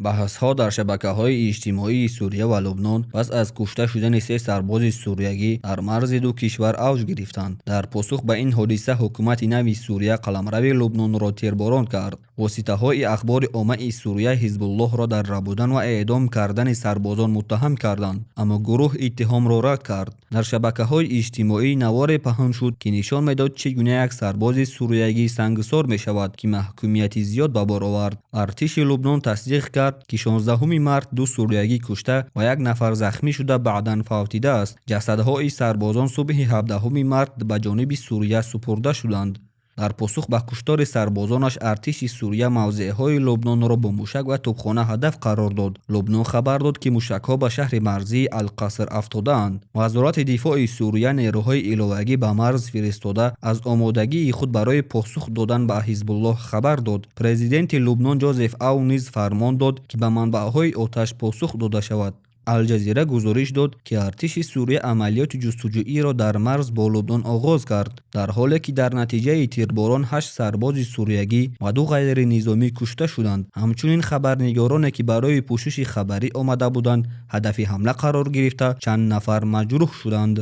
Баҳсҳо дар шабакаҳои иҷтимоии Сурия ва Лубнон пас аз кушта шудани се сарбози суриягӣ дар марзи ду кишвар авҷ гирифтанд. Дар посух ба ин ҳодиса ҳукумати нави Сурия қаламрави Лубнонро тирборон кард. Воситаҳои ахбори оммаи Сурия Ҳизбуллоҳро дар рабудан ва эъдом кардани сарбозон муттаҳам карданд, аммо гурӯҳ иттиҳомро рад кард. Дар шабакаҳои иҷтимоӣ наворе паҳн шуд, ки нишон медод, чӣ гуна як сарбози суриягӣ сангсор мешавад, ки маҳкумияти зиёд ба бор овард. Артиши Лубнон тасдиқ кард, ки 16 март ду суриягӣ кушта ва як нафар захмӣ шуда, баъдан фавтидааст. Ҷасадҳои сарбозон субҳи 17 март ба ҷониби Сурия супурда шуданд. Дар посух ба куштори сарбозонаш артиши Сурия мавзеъҳои Лубнонро бо мушак ва тӯбхона ҳадаф қарор дод. Лубнон хабар дод, ки мушакҳо ба шаҳри марзии Алқаср афтодаанд. Вазорати дифои Сурия нерӯҳои иловагӣ ба марз фиристода, аз омодагии худ барои посух додан ба Ҳизбуллоҳ хабар дод. Президенти Лубнон Ҷозеф Аун низ фармон дод, ки ба манбаъҳои оташ посух дода шавад. Алҷазира гузориш дод, ки артиши Сурия амалиёти ҷустуҷӯиро дар марз бо Лубнон оғоз кард, дар ҳоле ки дар натиҷаи тирборон ҳашт сарбози суриягӣ ва ду ғайринизомӣ кушта шуданд. Ҳамчунин хабарнигороне, ки барои пӯшиши хабарӣ омада буданд, ҳадафи ҳамла қарор гирифта, чанд нафар маҷрӯҳ шуданд.